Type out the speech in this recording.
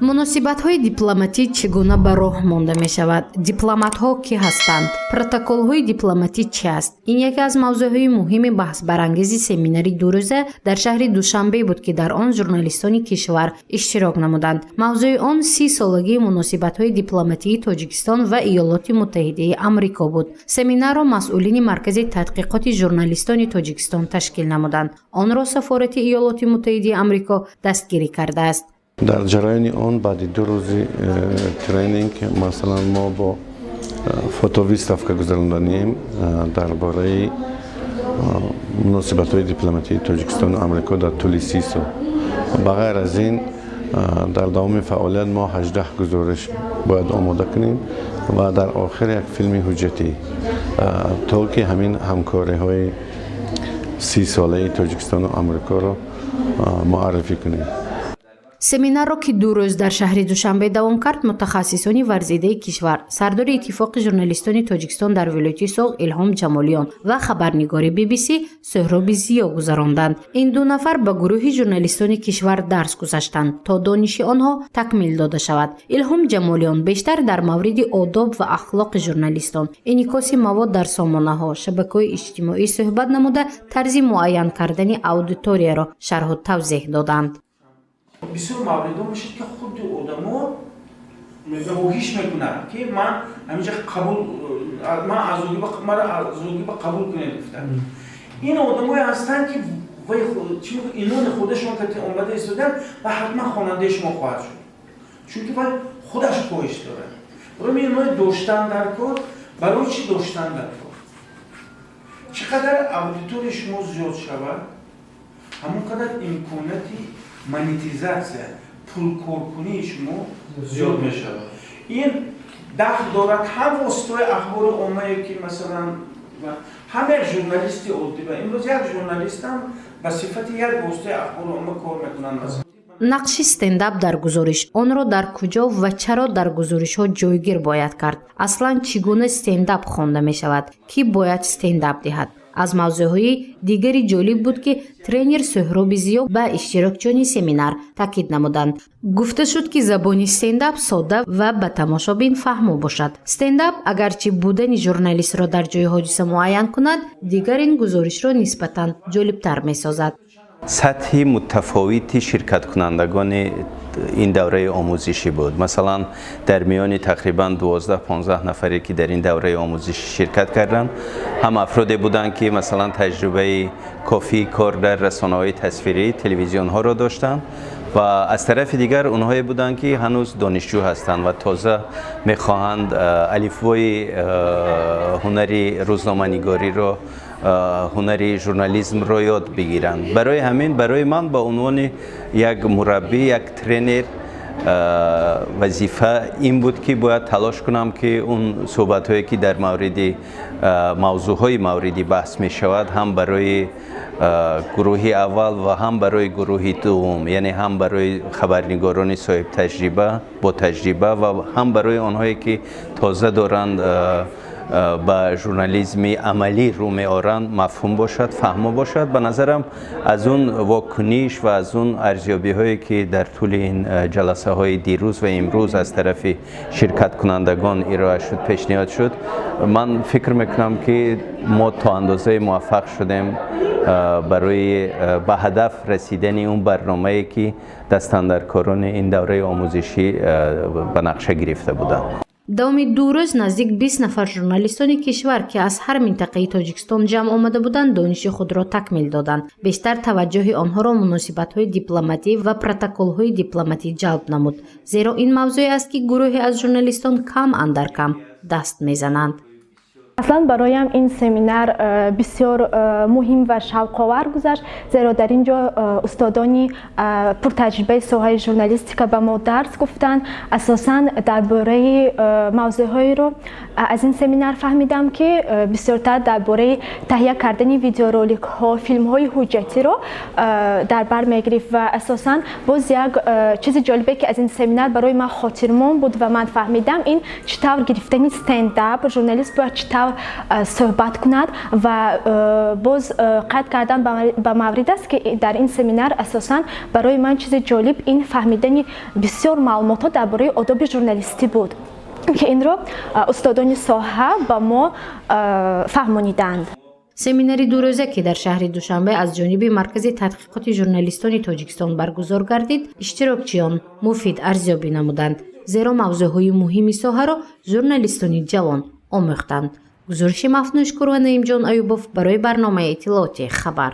Муносибатҳои дипломатӣ чӣ гуна ба роҳ монда мешавад? Дипломатҳо кӣ ҳастанд? Протоколҳои дипломатӣ чи аст? Ин яке аз мавзӯъҳои муҳими баҳсбарангези семинари дурӯза дар шаҳри Душанбе буд, ки дар он журналистони кишвар иштирок намуданд. Мавзӯи он 30-солагии муносибатҳои дипломатии Тоҷикистон ва Иёлоти Муттаҳидаи Амрико буд. Семинарро масъулини Маркази тадқиқоти журналистони Тоҷикистон ташкил намуданд. Онро Сафорати Иёлоти Муттаҳидаи Амрико дастгирӣ кардааст. Дар ҷараёни он баъди 2 рӯзи тренинг, масалан, мо бо фотовыставка гузаронданием дар бораи муносибатҳои дипломатии Тоҷикистону Амрико дар тӯли 30 сол. Ба ғайр аз ин, дар давоми фаъолият мо 18 гузориш бояд омода кунем ва дар охир як филми ҳуҷҷатӣ, то ки ҳамин ҳамкориҳои 30-солаи Тоҷикистону Амрикоро муаррифӣ кунем. Семинарро, ки 2 рӯз дар шаҳри Душанбе давом кард, мутахассисони варзидаи кишвар, сардори Иттифоқи журналистони Тоҷикистон дар вилояти Суғд Илҳом Ҷамолиён ва хабарнигори BBC Соҳроби Зиё гузаронданд. Ин ду нафар ба гурӯҳи журналистони кишвар дарс гузаштанд, то дониши онҳо такмил дода шавад. Илҳом Ҷамолиён бештар дар мавриди одоб ва ахлоқи журналистон, инъикоси мавод дар сомонаҳо, шабакаҳои иҷтимоӣ суҳбат намуда, тарзи муайян кардани аудиторияро шарҳу тавзеҳ доданд. Бисёр мавридҳо мешад, ки худи одамо хоҳиш мекунад, ки ман ҳаминҷа қабул, ман мара аъзогиба қабул кунед гуфтанд. Ин одамое ҳастанд, ки имони худашон ки омада истодан ва ҳатман хонандаи шумо хоҳад шуд, чунки вай худаш хоҳиш дорад. Барои иное доштан дар кор. Барои чӣ доштан дар кор? Чӣ қадар аудиторияи шумо зиёд шавад, ҳамон қадар имконияти монетизатсия, пулкоркунии шумо зиёд мешавад. Ин дахл дорад ҳам воситаҳои ахбори оммае, ки масалан ҳам як журналисти оддӣ, ва имрӯз як журналистам ба сифати як воситаи ахбори омма кор мекунанд, масалан. Нақши стендап дар гузориш: онро дар куҷо ва чаро дар гузоришҳо ҷойгир бояд кард? Аслан чӣ гуна стендап хонда мешавад? Кӣ бояд стендап диҳад? Аз мавзӯъҳои дигари ҷолиб буд, ки тренер Соҳроби Зиё ба иштирокчиёни семинар таъкид намуданд. Гуфта шуд, ки забони стендап содда ва ба тамошобин фаҳмо бошад. Стендап агарчи будани журналистро дар ҷои ҳодиса муайян кунад, дигар ин гузоришро нисбатан ҷолибтар месозад. Сатҳи мутафовити ширкаткунандагони ин давраи омӯзишӣ буд. Масалан, дар миёни тақрибан 12-15 нафаре, ки дар ин давраи омӯзишӣ ширкат карданд, ҳам афроде буданд, ки масалан таҷрибаи кофии кор дар расонаҳои тасвирӣ, телевизионҳоро доштанд, ва аз тарафи дигар онҳое буданд, ки ҳанӯз донишҷӯ ҳастанд ва тоза мехоҳанд алифбои ҳунари рӯзноманигориро, ҳунари журнализмро ёд бигиранд. Барои ҳамин барои ман ба унвони як мураббӣ, як тренер вазифа ин буд, ки бояд талош кунам, ки он суҳбатҳое, ки дар мавриди мавзӯъҳои мавриди баҳс мешавад, ҳам барои гурӯҳи аввал ва ҳам барои гурӯҳи дуввум, яъне ҳам барои хабарнигорони соҳибтаҷриба, бо таҷриба ва ҳам барои онҳое, ки тоза доранд ба журнализми амалӣ рӯ меоранд, мафҳум бошад, фаҳмо бошад. Ба назарам, аз он вокуниш ва аз он арзёбиҳое, ки дар тӯли ин ҷаласаҳои дирӯз ва имрӯз аз тарафи ширкаткунандагон ироа шуд, пешниҳод шуд, ман фикр мекунам, ки мо то андозае муваффақ шудем барои ба ҳадаф расидани он барномае, ки дастандаркорони ин давраи омӯзишӣ ба нақша гирифта буданд. Давоми 2 рӯз наздик 20 нафар журналистони кишвар, ки аз ҳар минтақаи Тоҷикистон ҷамъ омада буданд, дониши худро такмил доданд. Бештар таваҷҷӯҳи онҳоро муносибатҳои дипломатӣ ва протоколҳои дипломатӣ ҷалб намуд, зеро ин мавзӯе аст, ки гурӯҳе аз журналистон кам андар кам даст мезананд. Аслан бароям ин семинар бисёр муҳим ва шавқовар гузашт, зеро дар ин ҷо устодони пуртаҷрибаи соҳаи журналистика ба мо дарс гуфтанд. Асосан дар бораи мавзӯъҳоеро аз ин семинар фаҳмидам, ки бисёртар дар бораи таҳия кардани видеороликҳо, филмҳои ҳуҷҷатиро дар бар мегирифт. Ва асосан боз як чизи ҷолибе, ки аз ин семинар барои ман хотирмон буд ва ман фаҳмидам, ин чӣ тавр гирифтани стендап, журналист бояд чӣ тавр тавр суҳбат кунад. Ва боз қайд кардан ба маврид аст, ки дар ин семинар асосан барои ман чизи ҷолиб ин фаҳмидани бисёр маълумотҳо дар бораи одоби журналистӣ буд, ки инро устодони соҳа ба мо фаҳмониданд. Семинари дурӯза, ки дар шаҳри Душанбе аз ҷониби Маркази тадқиқоти журналистони Тоҷикистон баргузор гардид, иштирокчиён муфид арзёбӣ намуданд, зеро мавзӯъҳои муҳими соҳаро журналистони ҷавон омӯхтанд. Гузориши Мафнушкур ва Наимҷон Аюбов барои барномаи иттилоотии «Хабар».